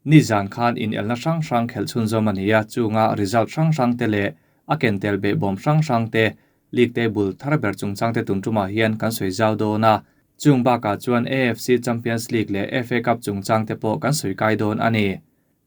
Nizan khan inelna hrang hrang khelh chhunzawm a ni a, chunga result hrang hrang te leh a ken tel behbawm hrang hrang te, league table thar ber chungchang te tun tumah hian kan sawi zau dawn a. Chung bakah chuan AFC Champions League leh FA Cup chungchang te pawh kan sawi kai dawn a ni.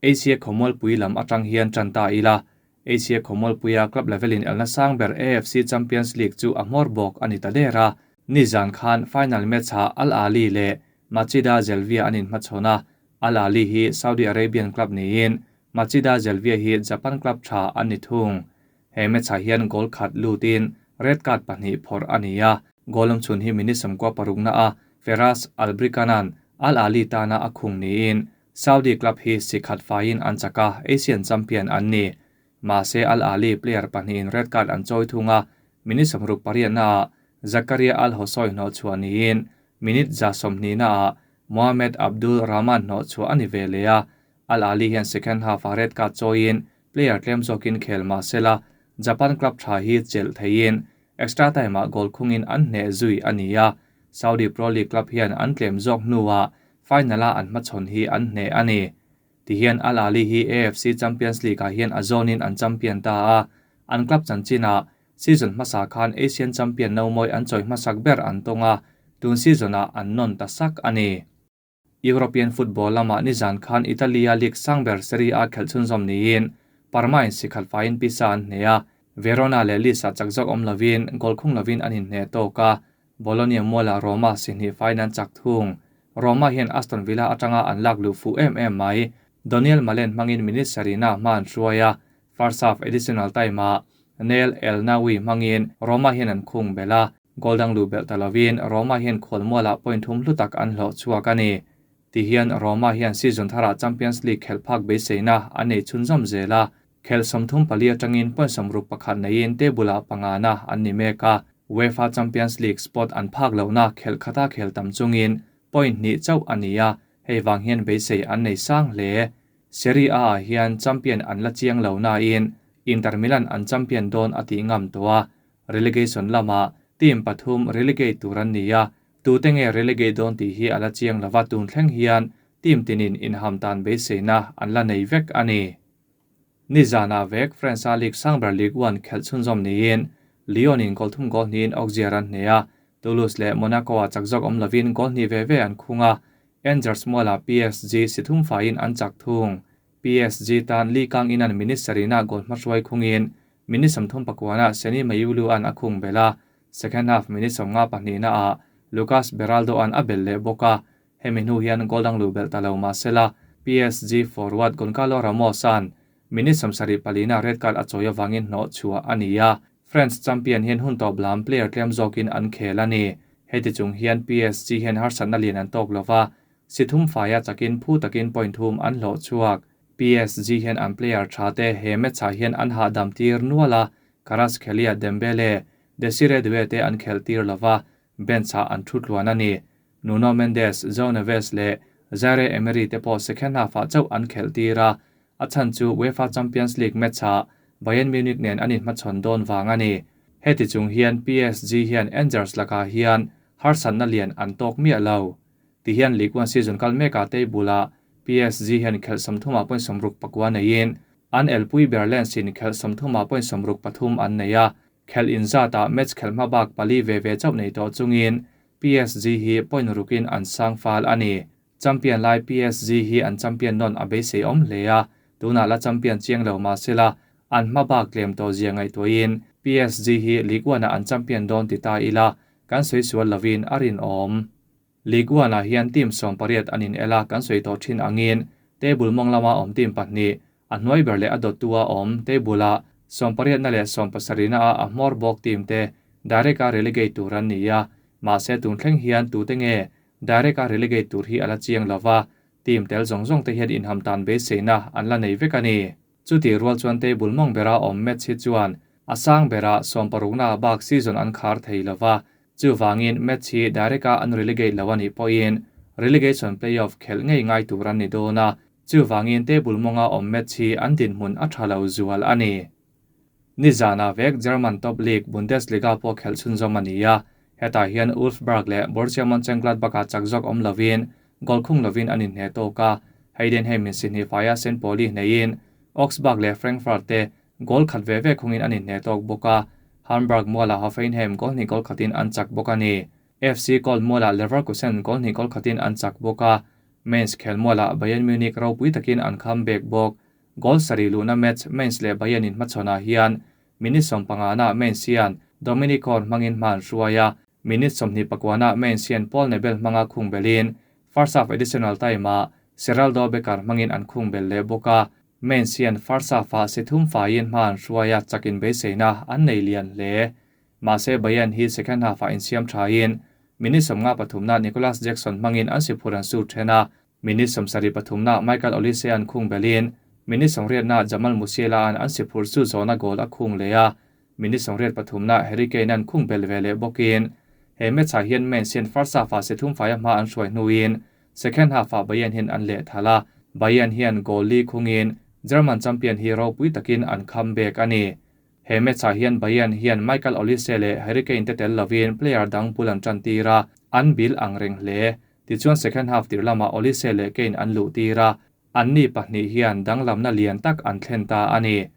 Asia khawmualpui lam atang hian tan ta ila, Asia khawmualpuia club level in elna sang ber AFC Champions League chu a hmawr bawk a ni ta der a. Nizan khan final match-ah Al Ahly leh Machida Zelvia an inhmachhawn a, Al Ahly hi Saudi Arabian club niin Machida Zelvia hi Japan club tha an ni thung. He match-ah hian goal khat lutin red card pahnih phawrh a ni a, goal awmchhun hi minute 96 a Feras Albrikanan Al Ahly tana a khung niin Saudi club hi si khat faiin an chak a, Asian champion an ni. Mahse Al Ahly player pahnihin red card an chawi thung a, minute 68 naah Zakaria Al Hosoi hnawh chhuah niin minute 120 naah Mohamed Abdul Rahman hnawh chhuah a ni ve leh a. Al Ahly hian second half a red card chawiin player tlem zawkin khel mahsela Japan club tha hi chelh theiin extra time ah goal khungin an hneh zui a ni a. Saudi Pro League club hian an tlem zawk hnuah final a an hmachhawn hi an hneh a ni. Tihian Al Ahly hi AFC Champions League ah hian a zawnin an champion ta a. An club chanchinah season hmasa khan Asian champion no mawi an chawi hmasak ber an tawng a, tun season ah an nawn ta sak a ni. European football lamah nizan khan Italia League sangber Serie A khelh chhunzawm niin Parma in sikhat faiin Pisa an hneh a, Verona leh Lisa chak zawk awm lovin goal khung lovin an inhneh tawk a, Bologna mualah Roma sihnih faiin an chak thung. Roma hian Aston Villa atanga an lak luh fuh em em mai. Daniel Malen hmangin minute sarihna hma an hruai a, first half additional time ah Neil El Nawi hmangin Roma hian an khung bel a, goal dang luh belh ta lovin Roma hian khual mualah point thum hlu tak an hlawh chhuak a ni. Tihian Roma hian season tharah Champions League khelh phak beiseina an nei chhunzawm zel a, khel 34 atangin point 61 neiin table ah pangana an ni mek a. UEFA Champions League spot an phak lohna khelh khata khel tam chungin point hnih chauh a ni a, hei vang hian beisei an nei sang hle. Serie A ah hian champion an la chiang lo na in Inter Milan an champion dawn a tih ngam tawh a, relegation lama team pathum relegate tur an ni a, tute nge relegate dawn tih hi a la chiang lova tun thleng hian team tinin inham tan beiseina an la nei vek a ni. Nizana vek France League sangber Ligue 1 khelh chhunzawm niin Lyon in goal thum goal hnihin Auxerre an hneh a, Toulouse leh Monaco a chak zawk awm lovin goal hnih ve ve an khung a, Angers mualah PSG si thum faiin an chak thung. PSG tan Lee Kang in an minute sarihna goal hmahruai khungin minute 39 ah Seni Mayulu an a khung bel a, second half minute 52 ah Lucas Beraldo an a bel leh bawk a, hemi hnu hian goal dang luh belh ta lo mahsela PSG forward Goncalo Ramos an minute 74 na red card a chawi awangin hnawh chhuah a ni a. France champion hian hun tawp lam player tlem zawkin an khel a ni. Heti chung hian PSG hian harsatna lian an tawk lova, si thum faia chakin phu takin point thum an hlawh chhuak. PSG hian an player tha te he match ah hian an hahdam tir nual a, Kvaratskhelia Dembele, Desire Doue te an khel tir lova, bench ah an thu tluan a ni. Nuno Mendes, João Neves leh Zaire Emery te pawh second half ah chauh an khel tir a, a chan chu UEFA Champions League match ah Bayern Munich nen an inhmachhawn dawn vang a ni. Heti chung hian PSG hian Angers lakah hian harsatna lian an tawk miah lo. Tihian Ligue 1 season kal meka table ah PSG hian khelh 30 ah point 69 neiin an elpui ber Lens in khelh 30 ah point 63 an nei a, khelh inzat ah match khelh hma bak pali ve ve chauh nei tawh chungin PSG hi point rukin an sang fal a ni. Champion lai PSG hi an champion nawn a beisei awm hle a, tunah la champion chiang lo mahsela an hma bak tlem tawh zia ngaihtuahin PSG hi Ligue 1 ah an champion dawn ti ta ila kan sawi sual lovin a rin awm. Ligue 1 ah hian team 18 an in ela kan sawi tawh thin angin table mawng lama awm team pahnih a hnuai ber leh a dawttu a awm table ah 18 na leh 17 na a a hmawr bawk team te direct a relegate tur an ni a, mahse tun thleng hian tute nge direct a relegate tur hi a la chiang lova, team tel zawng zawng te hian inham tan beiseina an la nei vek a ni. Chuti rual chuan table mawng bera awm match hi chuan a sang bera 16 na bak season an khar thei lova, chu wangin match hi direct a an relegate lo ani pawhin relegation playoff khelh ngei ngai tur an ni dawn a, chu wangin table mawnga awm match hi an dinhmun a tha lo zual a ni. Nizana vek German top league Bundesliga pawh khelh chhunzawm a ni a, hetah hian Wolfsburg leh Borussia Mönchengladbach ah chak zawk awm lovin goal khung lovin an inhneh tawk a. Heidenheim in si hnih faia St Pauli hneiin Augsburg leh Frankfurt te goal khat ve ve khungin an inhneh tawk bawk a, Hamburg mualah Hoffenheim goal hnih goal khatin an chak bawk a ni. FC Köln mualah Leverkusen goal hnih goal khatin an chak bawk a, Mainz khelmualah Bayern Munich ropui takin an kham bek bawk. Goal sarih luhna match Mainz leh Bayern inhmachhawnah hian minute sawmpangana Mainz hian Dominik Kor hmangin hma an hruai a, minute 24na Mainz hian Paul Nebel hmanga khung belin first half additional time-ah Seraldo Becker hmangin an khung bel leh bawk a, Mainz hian first half-ah si thum faiin hma an hruai a, chakin beiseina an nei lian hle. Mahse Bayern hi second half-ah insiam thain minute 53na Nicolas Jackson hmangin an si phur an su then a, minute 73na Michael Olise an khung belin minute 80na Jamal Musiala an an si phur su zawna goal a khung leh a, minute 83na Harry Kane an khung bel ve leh bawkin he match-ah hian Mainz hian first half-ah si thum faia hma an hruai hnuin second half-ah Bayern hian an leh thal a, Bayern hian goal li khungin German champion hi ropui takin an kham bek a ni. He match-ah hian Bayern hian Michael Olise leh Harry Kane te tel lovin player dang bul an tan tir a, an bil ang reng hle. Tichuan second half tir lama Olise leh Kane an luh tir a, an ni pahnih hian danglamna lian tak an thlen ta a ni.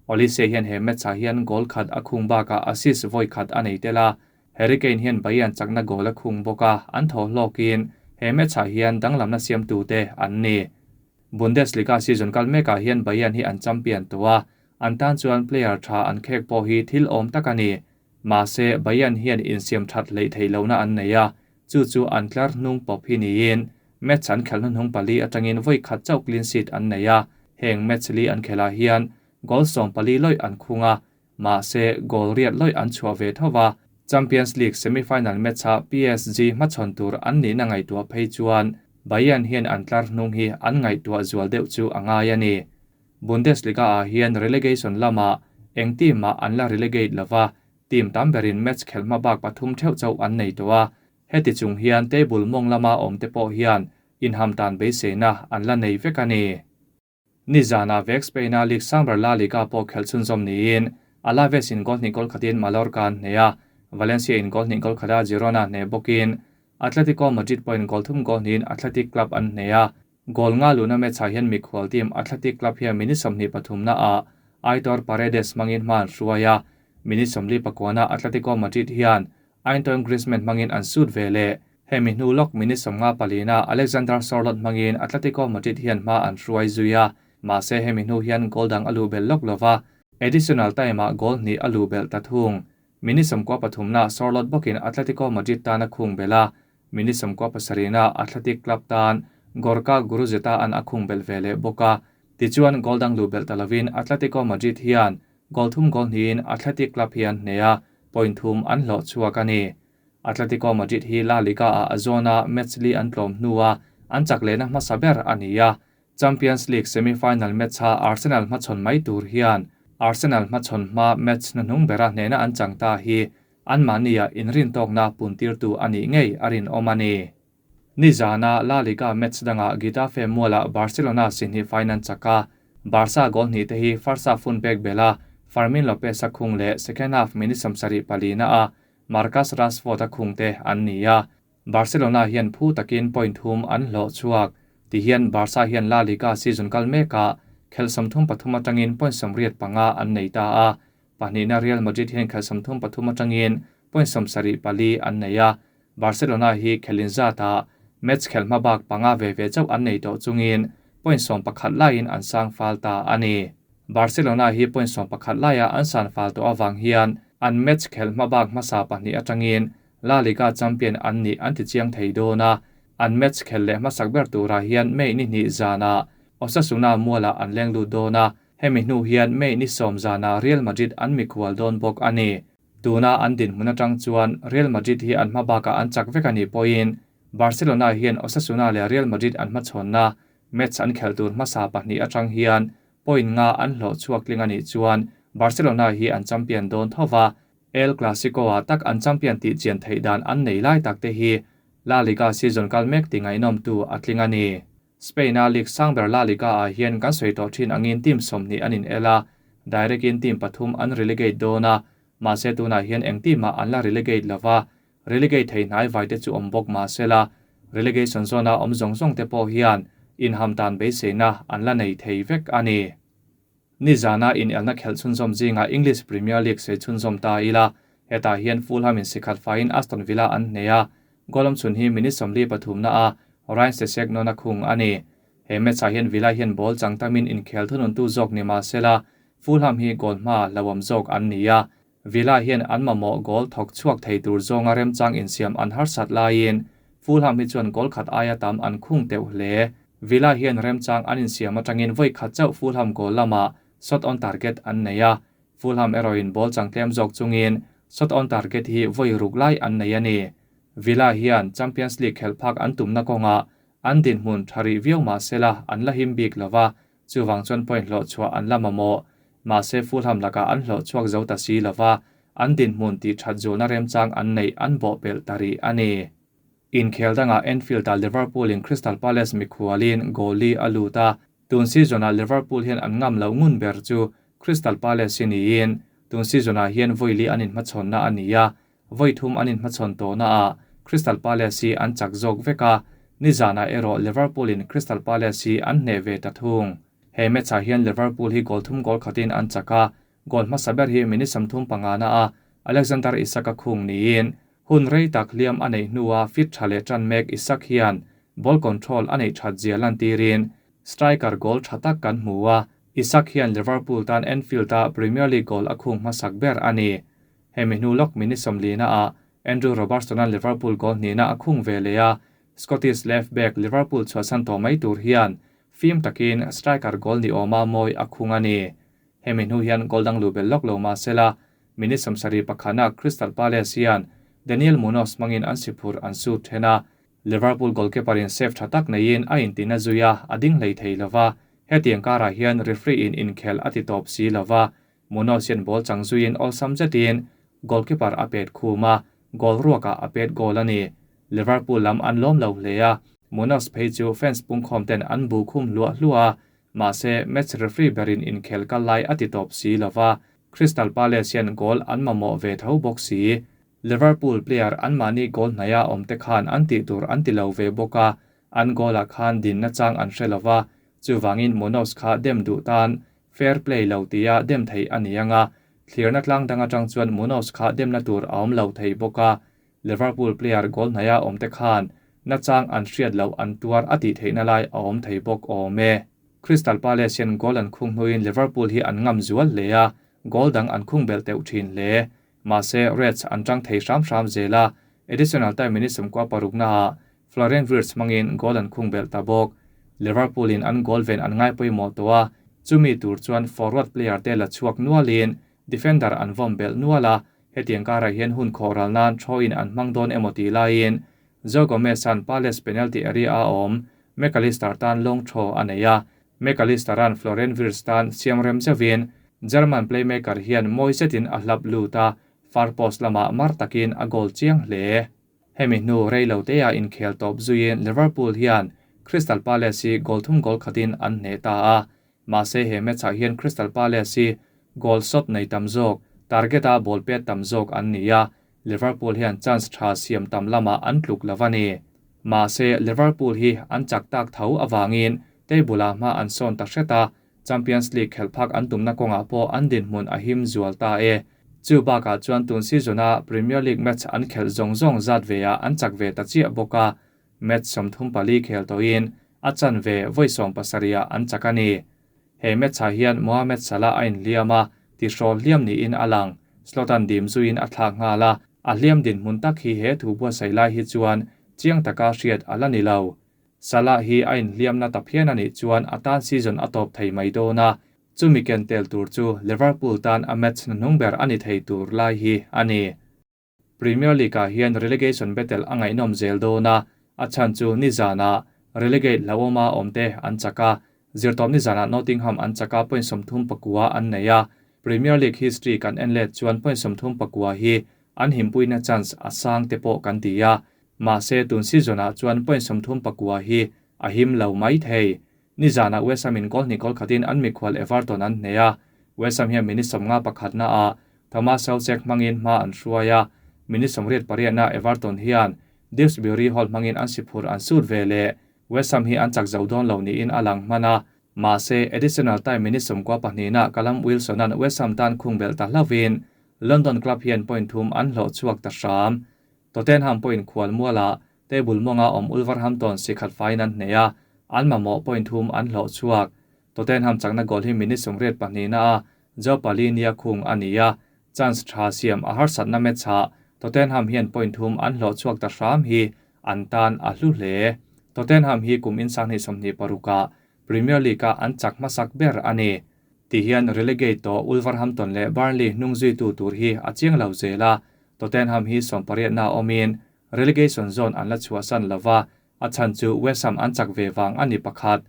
Olise hian he match-ah hian goal khat a khung bakah assist vawi khat a nei tel a, Harry Kane hian Bayern chakna goal a khung bawk a, an thaw hlawkin he match-ah hian danglamna siamtu te an ni. Bundesliga season kal mekah hian Bayern hi an champion tawh a, an tan chuan player tha an khek pawh hi thil awm tak a ni. Mahse Bayern hian insiam that hlei thei lohna an nei a, chu chu an tlar hnung pawp hi niin match an khelh hnuhnung pali atangin vawi khat chauh clean sheet an nei a, heng match li an khelhah hian goal 14 lawih an khung a, mahse goal riat lawih an chhuah ve thova. Champions League semi-final match-a PSG hmachhawn tur an nihna ngaihtuah phei chuan Bayern hian an tlar hnung hi an ngaihtuah zual deuh chu a ngai a ni. Bundesliga-ah hian relegation lama eng team-ah an la relegate lova, team tam berin match khelh hma bak pathum theuh chauh an nei tawh a, heti chung hian table mawng lama awm te pawh hian inham tan beiseina an la nei vek a ni. Nizana vek Spain-a League sangber La Liga pawh khelh chhunzawm niin Alaves in goal hnih goal khatin Mallorca an hneh a, Valencia in goal hnih goal khata Girona hneh bawkin Atletico Madrid pawhin goal thum goal hnihin Athletic Club an hneh a, goal nga luhna match-ah hian mikhual team Athletic Club hian minute 23na ah Aitor Paredes hmangin hma an hruai a, minute 49na Atletico Madrid hian Antoine Griezmann hmangin an sut ve leh. Hemi hnu lawk minute 54na Alexander Sorloth hmangin Atletico Madrid hian hma an hruai zui a, mahse hemi hnu hian goal dang a luh bel lawk lova, additional time-ah goal hnih a luh bel ta thung. Minute 93na Sorloth bawkin Atletico Madrid tan a khung bel a, minute 97na Athletic Club tan Gorka Guruzeta an a khung bel ve leh bawk a. Tichuan goal dang luh bel ta lovin Atletico Madrid hian goal thum goal hnihin Athletic Club hian hneh a, point thum an hlawh chhuak a ni. Atletico Madrid hi La Liga-ah a zawna match li an tlawm hnuah an chak lehna hmasa ber a ni a. Champions League semi-final match-a Arsenal hmachhawn mai tur hian Arsenal hmachhawn hma match hnuhnung bera hnehna an chang ta hi an mahnia inrin tawkna puntirtu a nih ngei a rinawm a ni. Nizana La Liga match danga Getafe mualah Barcelona si hnih final chaka Barca goal hnih te hi first half hun pek bela Fermin Lopez a khung leh second half minute 74na a Marcus Rashford a khung te an ni a. Barcelona hian phu takin point thum an hlawh chhuak. Ti hian Barca hian La Liga season kal mekah khel 33 atangin point 85 an nei ta a. Pahnihna Real Madrid hian khel 33 atangin point 74 an nei a. Barcelona hi khelin zata match khel hma bak panga ve ve chauh an nei tawh chungin point 11 laiin an sang fal ta a ni. Barcelona hi point 11 laia an san fal tawh awang hian an match khel hma bak hmasa pahnih atangin La Liga champion an ni an ti chiang thei dawn a, an match khel leh hmasak ber turah hian May ni hnih zana Osasuna mualah an leng lut dawn a, hemi hnu hian May ni sawm zana Real Madrid an mikhual dawn bawk a ni. Tuna an din hmun atang chuan Real Madrid hi an hma bakah an chak vek a ni pawhin Barcelona hian Osasuna leh Real Madrid an hmachhawnna match an khel tur hmasa pahnih atang hian point nga an hlawh chhuak tling a nih chuan Barcelona hi an champion dawn thova. El Clasico-ah tak an champion tih chian theih dan an nei lai tak te hi La Liga season kal mek ti ngaihnawm tu a tling a ni. Spain-a League sangber La Liga-ah hian kan sawi tawh thin angin team 20 an in el a, direct-in team pathum an relegate dawn a, mahse tunah hian eng team-ah an la relegate lova, relegate thei hnai vai te chu awm bawk mahse la relegation zone-a awm zawng zawng te pawh hian inhamtan beiseina an la nei thei vek a ni. Nizana inelna khelh chhunzawm zingah English Premier League sawi chhunzawm ta ila, hetah hian Fulham in sikhat faiin Aston Villa an hneh a, goal awm chhun hi minute 43 na a Ryan Sessegnon a khung a ni. He match ah hian Villa hian ball chang tamin inkhel thununtu zawk ni mah sela, Fulham hi goal hma hlauhawm zawk an ni a. Villa hian an mamawh goal thawk chhuak thei tur zawnga remchang insiam an harsat laiin Fulham hi chuan goal khat aia tam an khung teuh hle. Villa hian remchang an insiam atangin vawi khat chauh Fulham goal lamah shot on target an nei a. Fulham erawhin ball chang tlem zawk chungin shot on target hi vawi ruk lai an nei a ni. Villa hian Champions League khelh phak an tumna kawngah an dinhmun tha rih viau mah sela an la him bik lova, chuwang chuan point hlawh chhuah an la mamawh. Mahse Fulham lakah an hlawh chhuak zo ta si lova, an dinhmun tih that zulna remchang an nei an bawh pelh ta rih a ni. Inkhel dangah Anfield ah Liverpool in Crystal Palace mikhualin goal li a lut a, tun season ah Liverpool hian an ngam lo ngun ber chu Crystal Palace hi niin, tun season ah hian vawi li an inhmachhawnna a ni a, vawi thum an inhmachhawn tawhna ah Crystal Palace hi an chak zawk vek a, nizanah erawh Liverpool in Crystal Palace hi an hneh ve ta thung. He match ah hian Liverpool hi goal thum goal khatin an chak a, goal hmasa ber hi minute 35 na a Alexander Isak a khung niin, hun rei tak hliam a neih hnuah fit tha leh tan mek Isak hian ball control a neih that zia lan tirin striker goal tha tak kan hmu a, Isak hian Liverpool tan Anfield a Premier League goal a khung hmasak ber a ni. Hemi hnu lawk minute 40 na a Andrew Robertson an Liverpool goal hnihna a khung ve leh a, Scottish left back Liverpool chhuahsan tawh mai tur hian film takin striker goal ni awma mawi a khung a ni. Hemi hnu hian goal dang lu bel lawk lo mah sela, minute 71 na Crystal Palace hian Daniel Munoz mangin an siphur an su thena, Liverpool goalkeeper in save tha tak neiin a intina zuia a ding hlei thei lova, hetiang karah hian referee in inkhel a ti tawp si lova, Munoz hian ball chang zuiin awlsam zetin goalkeeper a pet khuma, goal ruaka a pet goal a ni. Liverpool lam an lawm lo hle a, Munoz phei chu fans pungkhawm ten an bu khum hluah hluah a, mahse match referee berin inkhel kal lai a ti tawp si lova, Crystal Palace hian goal an mamawh ve tho bawk si. Liverpool player an mahni goal hnaia awm te khan an tih tur an ti lo ve bawk a, an goal ah khan din na chang an hre lova, chuwangin Munoz kha dem duh tan fair play lo tia dem thei ani anga, thlirna tlang dang atang chuan Munoz kha demna tur a awm lo thei bawk a, Liverpool player goal hnaia awm te khan na chang an hriat lo an tuar a tih theihna lai a awm thei bawk awm e. Crystal Palace hian goal an khung hnuin Liverpool hi an ngam zual hle a, goal dang an khung bel teuh thin hle. Mahse Reds an tang thei hram hram zela, additional time minute 16 na ah Florian Wirtz mangin goal an khung bel ta bawk. Liverpool in an goal ven an ngai pawimawh tawh a, chumi tur chuan forward player te la chhuak nualin defender an vawm bel nual a, hetiang karah hian hun khawh ral nan throw-in an hmang dawn emaw ti laiin Joe Gomez an Palace penalty area a awm McAllister tan long throw a nei a, McAllister an Florian Wirtz tan siam rem zeuhin German playmaker hian mawi zetin a hlap lut a, far post lamah mar takin a goal chiang hle. Hemi hnu reilo te a inkhel tawp zuiin Liverpool hian Crystal Palace hi goal thum goal khatin an hne ta a, mahse he match ah hian Crystal Palace hi goal shot nei tam zawk, target a ball pet tam zawk an ni a, Liverpool hian chance tha siam tam lamah an tluk lova ni. Mahse Liverpool hi an chak tak tho awangin table ah hma an sawn ta hreta, Champions League khelh phak an tumna kawngah pawh an dinhmun a him zual ta e. Chu bakah chuan tun season a Premier League match an khelh zawng zawng zat ve ah an chak ve ta chiah bawk a, match 34 khel tawhin a chan ve vawi 70 ah an chak a ni. He match ah hian Mohamed Salah a inhliam a, ti hrawl hliam niin a lang, Slotan dim zuiin a thlak nghal a, a hliam din hmun tak hi he thu buatsaih lai hi chuan chiang taka hriat a la ni lo. Salah hi a inhliam na ta phian anih chuan a tan season a tawp thei mai dawn a, chumi ken tel tur chu Liverpool tan a match hnuhnung ber ani thei tur lai hi a ni. Premier League ah hian relegation battle a ngaihnawm zel dawn a, a chan chu nizana relegate hlauhawma awmte an chak a, zirtawp nizana Nottingham an chak a point 39 an nei a, Premier League history kan en let chuan point 34 hi an himpuina chance a sang te pawh kan ti a, mahse tun season ah chuan point 34 hi a him lo mai thei. Nizana West Ham in goal hnih goal khatin an mikhual Everton an hne a, West Ham hian minute 51 na ah Thomas Soucek hmangin hma an hruai a, minute 88 na Everton hian Dewsbury Hall hmangin an siphur an sut ve le. West Ham hi an chak zo dawn lo niin a lang hman a, mahse additional time minute 98 na Callum Wilson-a'n West Ham tan khung belh ta hlauhin London club hian point thum an hlawh chhuak ta hram. Tottenham point khual mualah table mawnga awm Wolverhampton si khat faiin an hneh a, an mamawh point thum an hlawh chhuak. Tottenham chakna goal hi minute 82 na a Joe Palhinha khung a ni a, chance tha siam a harsatna match-ah Tottenham hian point thum an hlawh chhuak ta hram hi an tan a hlu hle. Tottenham hi kum in 2026 ah Premier League-a an chak hmasak ber a ni. Ti hian relegate to Wolverhampton leh Burnley hnung zui tu tur hi a chiang lo zel a, Tottenham hi 18 na awmin relegation zone an la chhuahsan lova, a chan chu West Ham an chak ve wang ani pakhat.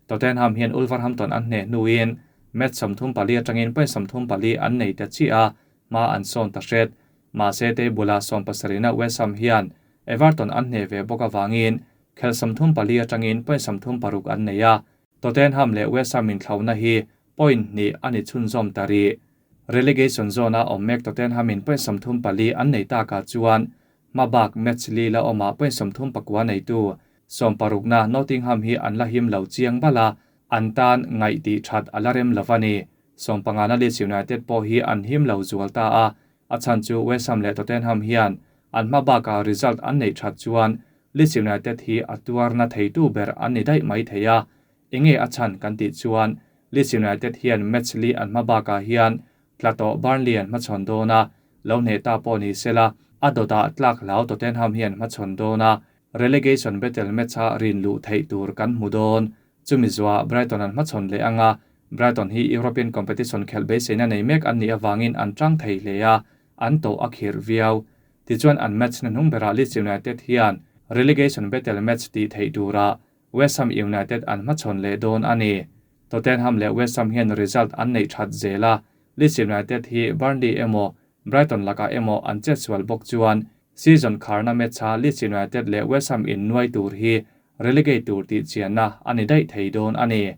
Tottenham hian Wolverhampton an hne hnuin match 34 atangin point 34 an nei ta chi a, ma an sawn ta hret. Mahse te bula 17 na West Ham hian Everton an hne ve bawk awangin khel 34 atangin point 36 an nei a. Tottenham leh West Ham in thlauna hi point ni ani chhunzawm tari. Relegation zone a awm mek Tottenham in point 34 an nei ta ka chuan mabak match li la awma point 39 nei tu 60 na Nottingham hi an la him lo chiang bala an tan ngai ti that alarem lovani. 15 na Leeds United pawh hi an him lo zual ta a, a chan chu West Ham leh Tottenham hian an hmabaka result an nei that chuan Leeds United hi a tuar na theitu ber an ni daih mai thei a. Enge a chan kan tih chuan Leeds United hian match li an hmabaka hian tlato Burnley an hmachhawn dawn a, lo hne ta pawh ni sela a dawtah tlak hlau Tottenham hian hmachhawn dawn a, relegation battle match a rin luh theih tur kan hmu dawn. Chumi zuwa Brighton an hmachhawn leh anga, Brighton hi European competition khelh beiseina nei mek an nih awangin an tang thei hle a, an to a khir viau. Tichuan an match na hnung berah Leeds United hian relegation battle match ti theih tura West Ham United an hmachhawn leh dawn a ni. Tottenham leh West Ham hian result an nei that zel a, Leeds United hi Burnley emaw Brighton laka emaw an chet sual bawk chuan season kharna match-a Leeds United leh West Ham in nuai tur hi relegate tur tih chianna ani daih thei dawn a ni.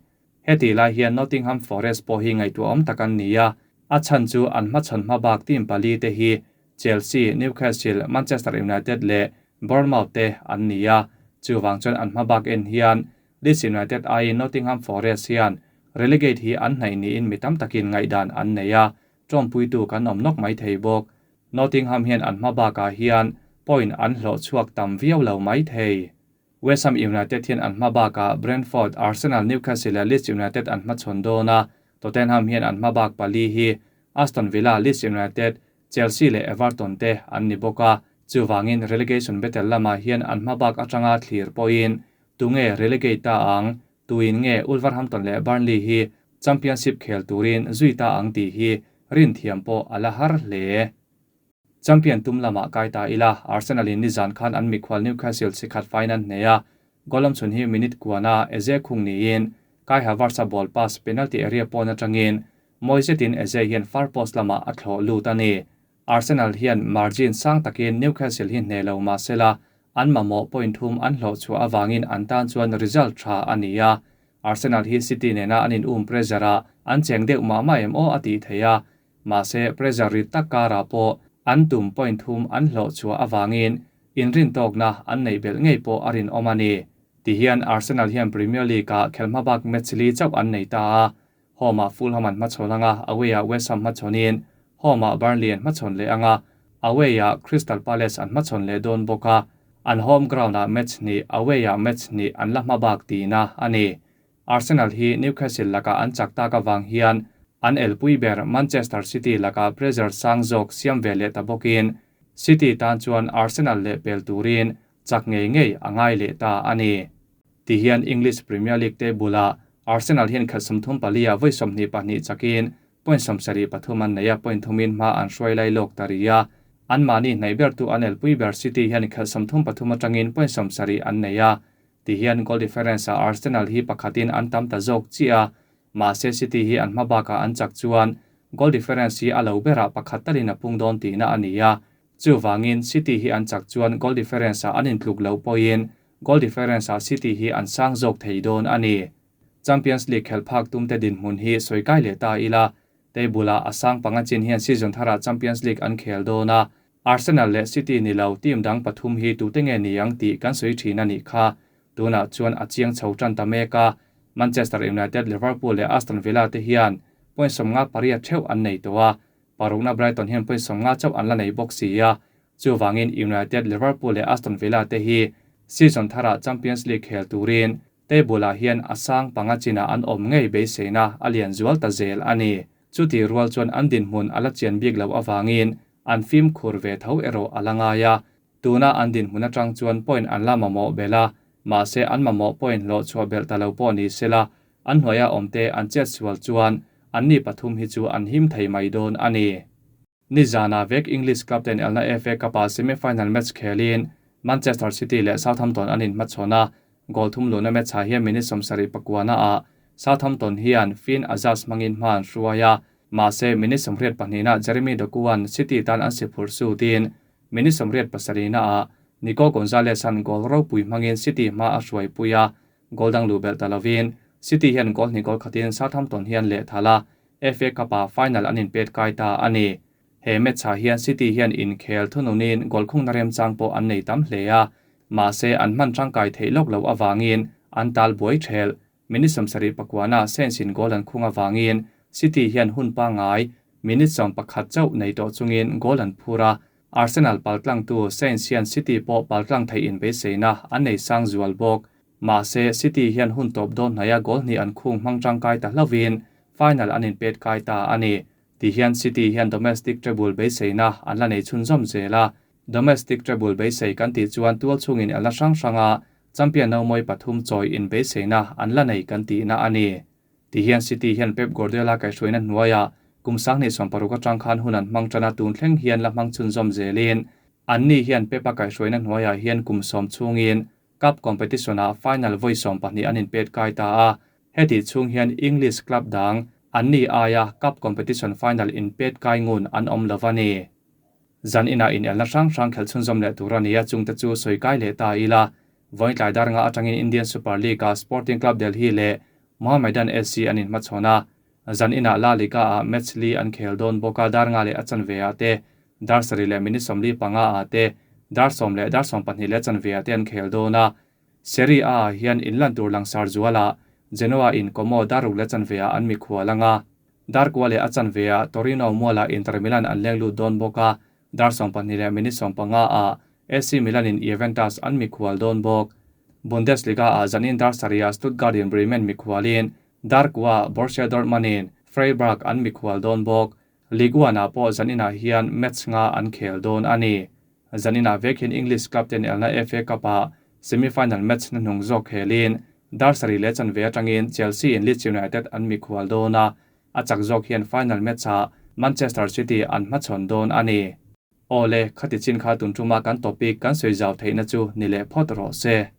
Heti lai hian Nottingham Forest pawh hi ngaihtuah awm tak an ni a, a chan chu an hmachhawn hmabak team pali te hi Chelsea, Newcastle, Manchester United leh Bournemouth te an ni a, chuwang chuan an hmabak en hian Leeds United aiin Nottingham Forest hian relegate hi an hnaih niin mi tam takin ngaihdan an nei a, tawmpuitu kan awm nawk mai thei bawk. Nottingham hian an hmabakah hian point an hlawh chhuak tam viau lo mai thei. West Ham United hian an hmabakah Brentford, Arsenal, Newcastle leh Leeds United an hmachhawn dawn a, Tottenham hian an hmabak pali hi Aston Villa, Leeds United, Chelsea leh Everton te an ni bawk a, chuwangin relegation battle lamah hian an hmabak atanga thlir pawhin tunge relegate ta ang, tuin nge Wolverhampton leh Burnley hi Championship khel turin zui ta ang tih hi rin thiam pawh a la har hle. Champion tum lamah kai ta ila, Arsenal in nizan khan an mikhual Newcastle sikhat final hne a, golam chhun hi minute kuana Eze khung niin Kai Havertz a ball pass penalty area pawn atangin Moisetin Eze hian far post lamah a thlawh lut a ni. Arsenal hian margin sang takin Newcastle hi hne lo mahsela an mamawh point thum an hlawh chhuah awangin an tan chuan result tha a ni a. Arsenal hi City nena an in pressure a an cheng deuh mah mah em aw a tih thei a, mahse pressure rit tak kara pawh an tum point thum an hlawh chhuah awangin inrin tawkna an nei belh ngei pawh a rin awm a ni. Ti hian Arsenal hian Premier League ah khelhmabak match li chauh an nei ta a, home ah Fulham an hmachhawn anga, away ah West Ham hmachhawnin home ah Burnley an hmachhawn leh anga, away ah Crystal Palace an hmachhawn leh dawn bawk a, an home ground ah match hnih, away ah match hnih an la hmabak tina a ni. Arsenal hi Newcastle laka an chak tak awang hian an elpui ber Manchester City laka pressure sang zawk siam ve leh ta bawkin City tan chuan Arsenal leh pel turin chak ngei ngei a ngai leh ta a ni. Ti hian English Premier League te bula Arsenal hian khelh 34 a vawi 22 chakin point 73 an nei a, point thumin hma an hruai lai lawk ta ri a. An mahni hnaih ber tu an elpui ber City hian khelh 33 atangin point 70 an nei a. Ti hian goal difference a Arsenal hi pakhatin an tam ta zawk chi a, mahse City hi an hmabakah an chak chuan goal difference hi a lo berah pakhat talin a pung dawn tihna a ni a. Chuwangin City hi an chak chuan goal difference a an intluk lo pawhin goal difference a City hi an sang zawk thei dawn a ni. Champions League khelh phak tum te dinhmun hi sawi kai leh ta ila, table a sang panga chin hian season thara Champions League an khel dawn a, Arsenal leh City ni lo team dang pathum hi tute nge ni ang tih kan sawi thin a nih kha. Tunah chuan a chiang chho tan ta mek a, Manchester United, Liverpool leh Aston Villa te hian point 58 theuh an nei tawh a, parukna Brighton hian point 50 chauh an la nei bawk si a. Chuvangin United, Liverpool leh Aston Villa te hi season tharah Champions League khel turin table ah hian a sang panga chinah an awm ngei beiseina a lian zual ta zel a ni. Chuti rual chuan an dinhmun a la chian bik loh avangin an fimkhur ve tho erawh a la ngai a. Tuna an dinhmun atang chuan point an la mamawh belh a, mahse an mamawh point hlawh chhuah belh ta lo pawh ni sela, an hnuaia awmte an chet sual chuan anni pathum hi chu an him thei mai dawn a ni. Nizana vek English club ten elna FA Cup-ah semi-final match khelin Manchester City leh Southampton an inhmachhawn a, goal thum luhna match-ah hian minute 71 ah Southampton hian Finn Azaz hmangin hma an hruai a, mahse minute 82 ah Jeremy Doku-a'n City tan an si phurh sutin minute 87 ah Nico Gonzalez-a'n goal ropui hmangin City hma a hruaipui a, goal dang luh belh ta lovin City hian goal hnih goal khatin Southampton hian lehthal a, FA Cup-ah final an inpet kai ta a ni. He match-ah hian City hian inkhel thununin goal khungna remchang pawh an nei tam hle a, mahse an hman tangkai theih lawk loh avangin an tal buai thelh. Minute 79 ah Saints-in goal an khung avangin City hian hun pangngai minute 11 chauh nei tawh chungin goal an phur a, Arsenal paltlangtu Saints hian City pawh paltlang theih inbeiseina an nei sang zual bawk. Mahse, City hian hun tawp dawn hnaia goal hnih an khung hmang tangkai ta hlauhin final an inpet kai ta a ni. Tihian City hian domestic treble beiseina an la nei chhunzawm zel a. Domestic treble beisei kan tih chuan tual chungin elna hrang hranga champion no mawi pathum chawi inbeiseina an la nei kan tihna a ni. Tihian City hian Pep Guardiola kaihhruaina hnuaiah kum 2016 atang khan hun an hmang tana tun thleng hian la hmang chhunzawm zelin anni hian Pep-a kaihhruaina hnuaiah hian kum 10 chhungin Cup competition-ah final vawi 12 an inpet kai ta a, heti chhung hian English club dang anni aia Cup competition final inpet kai ngun an awm lo a ni. Zan inah inelna hrang hrang khelh chhunzawm leh tur a ni a, chungte chu sawi kai leh ta ila. Vawiin tlai dar nga atangin Indian Super League-ah Sporting Club Delhi leh Mohammedan SC an inhmachhawn a, zan inah La Liga-ah match li an khel dawn bawk a, dar nga leh a chanve ah te, dar sarih leh minute 45 ah te, dar 10 leh dar 12 leh chanve ah te an khel dawn a. Serie A ah hian inlan tur langsar zualah Genoa in Como dar ruk leh chanve ah an mikhual anga, dar kua leh a chanve ah Torino mualah Inter Milan an leng lut dawn bawk a, dar 12 leh minute 15 ah AC Milan in Juventus an mikhual dawn bawk. Bundesliga ah zanin dar sarih ah Stuttgart in Bremen mikhualin, dar kua Borussia Dortmund in Freiburg an mikhual dawn bawk. Ligue 1 ah pawh zaninah hian match nga an khel dawn a ni. Zaninah vek hian English club ten elna FA Cup ah semi-final match na hnung zawk khelin dar sarih leh chanve atangin Chelsea in Leeds United an mikhual dawn a, a chak zawk hian final match ah Manchester City an hmachhawn dawn a ni. Awle, khati chin kha tun tuma kan topic kan sawi zau theihna chu ni leh phawt rawh se.